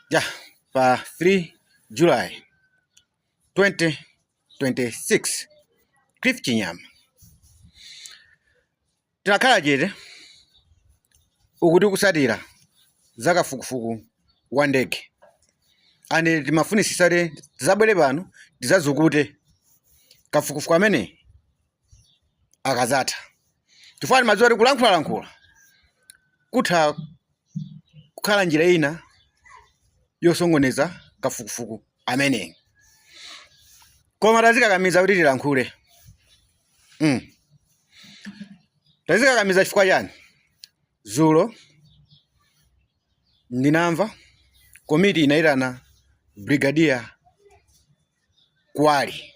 Ja, pa 3 July 2026, Cliff Chinyama. Tinakhala chete uku tikusatira za kafukufuku wa ndege, and timafunisisa kuti tizabwere pano tizazukute kafukufuku amene akazatha, chifukwa timadziwa kuti kulankhulalankhula kutha kukhala njira ina yosokoneza kafukufuku ameneyi, koma tazikakamiza kuti tilankhule. Tazikakamiza chifukwa chani? Zulo ndinamva komiti inayitana Brigadier Kwali.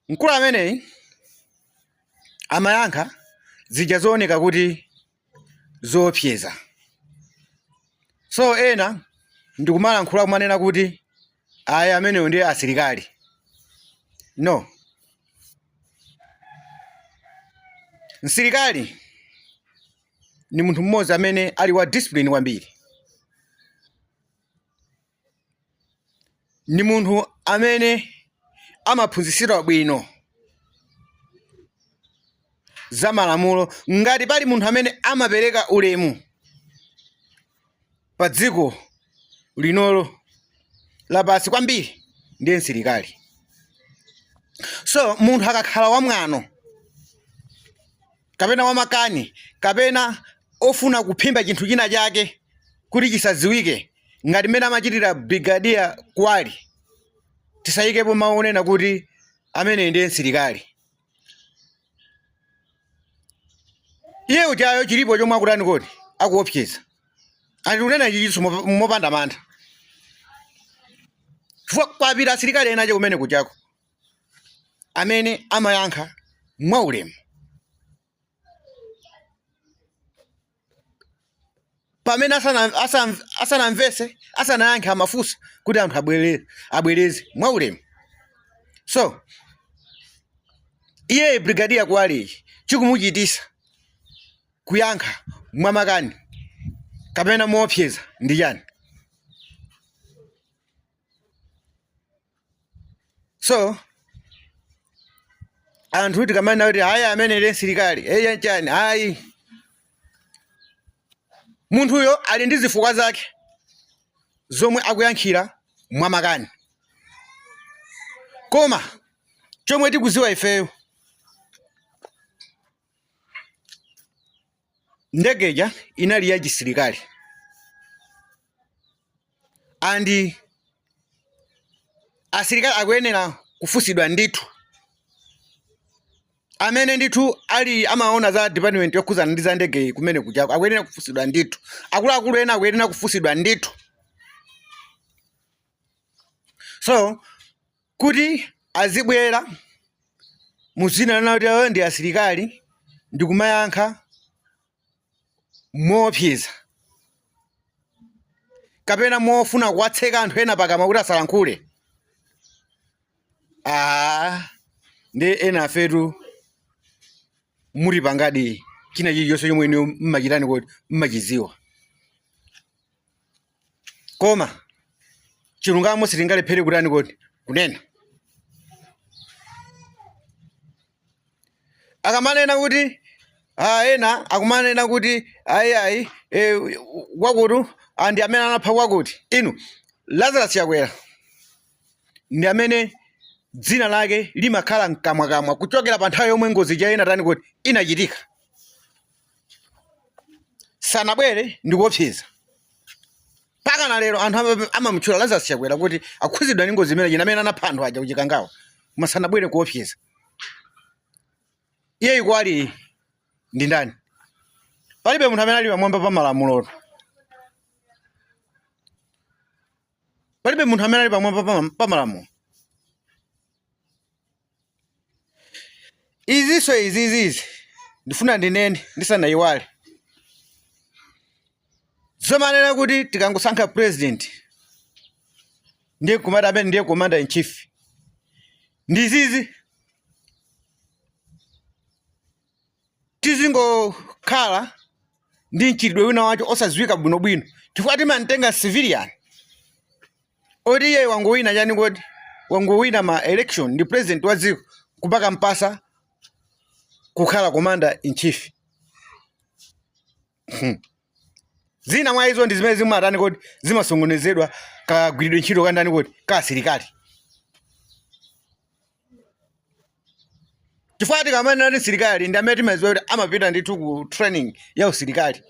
Mkulu ameneyi amayankha zija zooneka kuti zoopseza, so ena ndikumalankhula kumanena kuti ayi, amenewo ndiye asilikali. No, msilikali ni munthu mmodzi amene ali wa discipline kwambiri, ni munthu amene amaphunzitsidwa bwino za malamulo. Ngati pali munthu amene amapereka ulemu pa dziko linolo lapansi kwambiri, ndiye msilikali. So munthu akakhala wamwano kapena wamakani kapena ofuna kuphimba chinthu china chake kuti chisadziwike, ngati mmene amachitira Brigadier Kwali, tisayikepo mawu onena kuti amene ndiye msilikali. Iye ujayo chilipo chomwe akutani kodi akuopseza, ati kunena ichi mopanda mantha, chifukwa kwapita asilikali ena ache kumene kujako amene amayankha mwaulemu pamene asanamvese, asanayankhe, amafunsa kuti anthu abwereze mwaulemu. So iye Brigadier Kwali chikumuchitisa kuyankha mwamakani kapena moopseza ndi chani? So anthu tikamanena kuti ayi, amene ndi msilikali, eya chani, ayi, munthuyo ali ndi zifukwa zake zomwe akuyankhira mwamakani. Koma chomwe tikuziwa ifeyo, ndege ija inali ya chisilikali and asilikali akuyenera kufunsidwa ndithu, amene ndithu ali amaona za department yokhuzana ndi za ndege kumene kujako akuyenera kufunsidwa ndithu, akuluakulu ena akuyenera kufunsidwa ndithu. So kuti azibwera muzina lana kuti awo ndi asilikali ndikumayankha moopseza kapena mofuna kuwatseka anthu ena pakamwa kuti asalankhule, ah, ndi ena afetu mutipangadi china chilichonse chomwe inu mmachitani kuti mmachiziwa, koma chilungamo sitingalephere kutani kodi kunena. Akamanena kuti ena akumanena kuti ayi ayi, wakuti ndi amene anapha wakuti, inu Lazarus Chakwera ndi amene dzina lake limakhala mkamwakamwa kuchokera pa nthawi yomwe ngozi ija inatani kuti inachitika, sanabwere ndi kuopseza. Mpaka na lero anthu amamutchula Lazarus Chakwera kuti akhuzidwa ndi ngozi imene amene anapha anthu aja kuchikangawa, koma sanabwere kuopseza. Iye Kwali ndi ndani? Palibe munthu amene ali pamwamba pa malamulo. Palibe munthu amene ali pamwamba pa malamulo. Izinso izizizi ndifuna ndinene ndisanayiwale, zomanena kuti tikangosankha president ndiye kumati amene ndiye commander in chief, ndizizi tizingokhala. ndi mchitidwe wina wacho osadziwika bwinobwino, chifukwa timamtenga civilian oti iye wangowina chani kodi, wangowina ma election ndi president wa dziko, kumakampasa kukhala commander in chief. Zina mwa izo ndi zimene zimatani kodi, zimasokonezedwa kagwiridwe ntchito ka ndani kodi, ka asilikali. Chifukwa tikamanena kuti msilikali ndi amene timadziwa kuti amapita ndithu ku training ya usilikali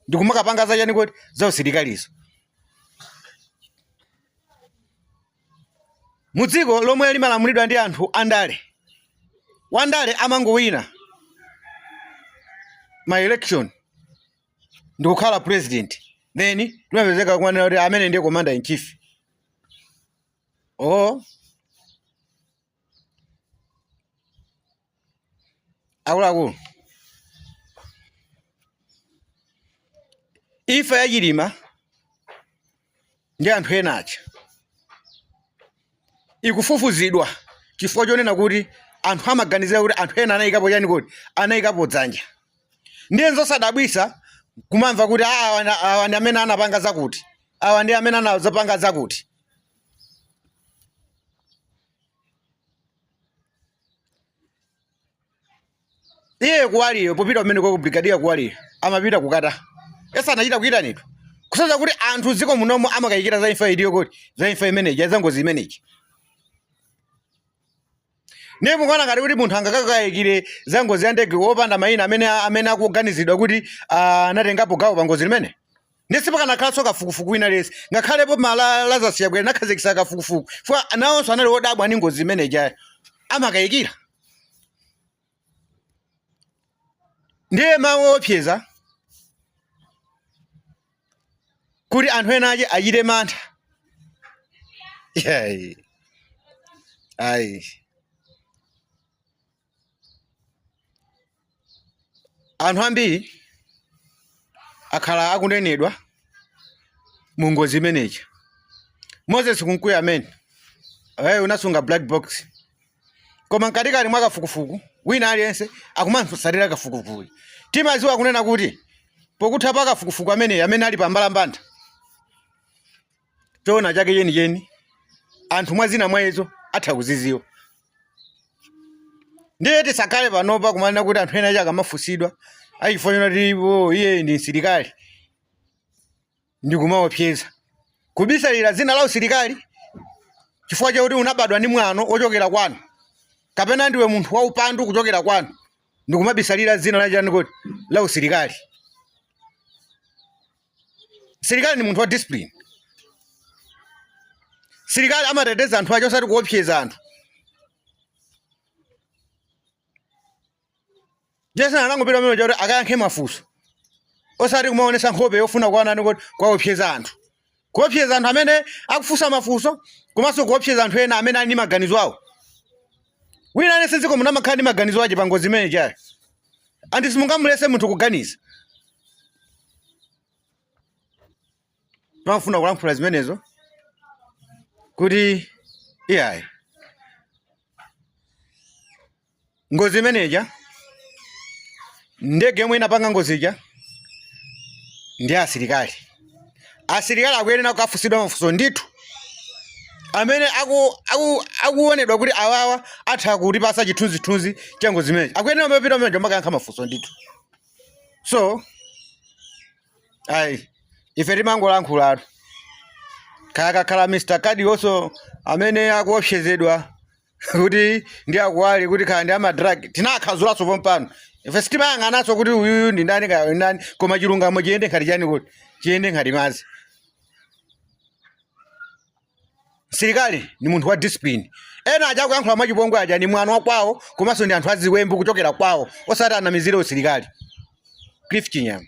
ndikumakapanga za chani kodi, za usilikalizo. Mu dziko lomwe limalamulidwa ndi anthu andale, wandale amangowina ma election ndikukhala president, then timapezeka kumanena kuti amene ndiye commander in chief. Oh, akuluakulu, imfa ya Chilima ndi anthu ena aja ikufufuzidwa chifukwa chonena kuti anthu amaganizira kuti anthu ena anayikapo chani kodi, anayikapo dzanja. Ndiye nzosadabwisa kumamva kuti "Ah, awa ndi amene anapanga zakuti, awa ndi amene anazapanga zakuti." Iye kuwaliyo popita kumene kwa brigadier kuwaliyo amapita kukata esa anachita kuyitanidwa, kusonyeza kuti anthu dziko munomo amakayikira za imfa iliyo kodi, za imfa imeneyi, za ngozi imeneyi. Ndiye mukuona ngati kuti munthu angakakayikire za ngozi ya ndege wopanda mayina amene akuganizidwa kuti anatengapo gawo pa ngozi limene? Ndiye sipakanakhalanso kafukufuku wina aliyense, ngakhalepo ma Lazarus Chakwera anakhazikitsa kafukufuku, chifukwa nawonso anali odabwa ndi ngozi imene ijayo, amakayikira. Ndiye mawu oopseza kuti anthu ena ache achite mantha. Yayi. Ayi. Anthu ambiri akhala akunenedwa mu ngozi imeneyi. Moses Kunkuyu amene ayi unasunga black box, koma mkatikati mwa kafukufuku wina aliyense akumatsatira kafukufuku, timadziwa kunena kuti pokutha pa kafukufuku ameneyi amene ali pambalambanda, choona chake chenicheni anthu mwa zina mwa izo atha kuziziwa. Ndiye tisakhale panopa kumanena kuti anthu ena ache akamafunsidwa achifonera kuti oh, iye ndi msilikali, ndikumaopseza kubisalira dzina la usilikali chifukwa chakuti unabadwa ndi mwano wochokera kwanu kapena ndiwe munthu waupandu kuchokera kwanu, ndikumabisalira dzina la chani kodi, la usilikali. Msilikali ndi munthu wa discipline. Msilikali amateteza anthu ake, osati kuopseza anthu. Jason anangopita pamene kuti akayankhe mafunso, osati kumaonesa nkhope yofuna kuwanani kuti kuwaopseza anthu, kuopseza anthu amene akufunsa mafunso, komanso kuopseza anthu ena amene ali ndi maganizo awo. Wina aliyense dziko muno amakhala ndi maganizo ake pa ngozi imene ijayo, and simungamulese munthu kuganiza. Pamafuna kulankhula zimenezo kuti iyayi, ngozi imeneja, ndege yomwe inapanga ngozi ija ndi asilikali. Asilikali akuyenera kukafunsidwa mafunso ndithu, amene akuonedwa kuti awawa atha kutipasa chithunzithunzi cha ngozi imeneyi, akuyenera kumapita pamene kumakayankha mafunso ndithu. So ayi, ife timangolankhulatu. Kaya kakhala Mr Kadionso amene akuopsezedwa kuti ndi akuwali kuti kaya ndi amadrag, tinakhazulanso pompano. Ife sitimayang'ananso kuti uyuyu ndi ndani kaya ndi ndani, koma chilungamo chiyende ngati chani kuti, chiyende ngati madzi. Msilikali ni munthu wa discipline. Ena aja akuyankhula mwachipongwe aja ni mwana wa kwawo, komanso ndi anthu aziwembu kuchokera kwawo, osati anamizire usilikali. Cliff Chinyama.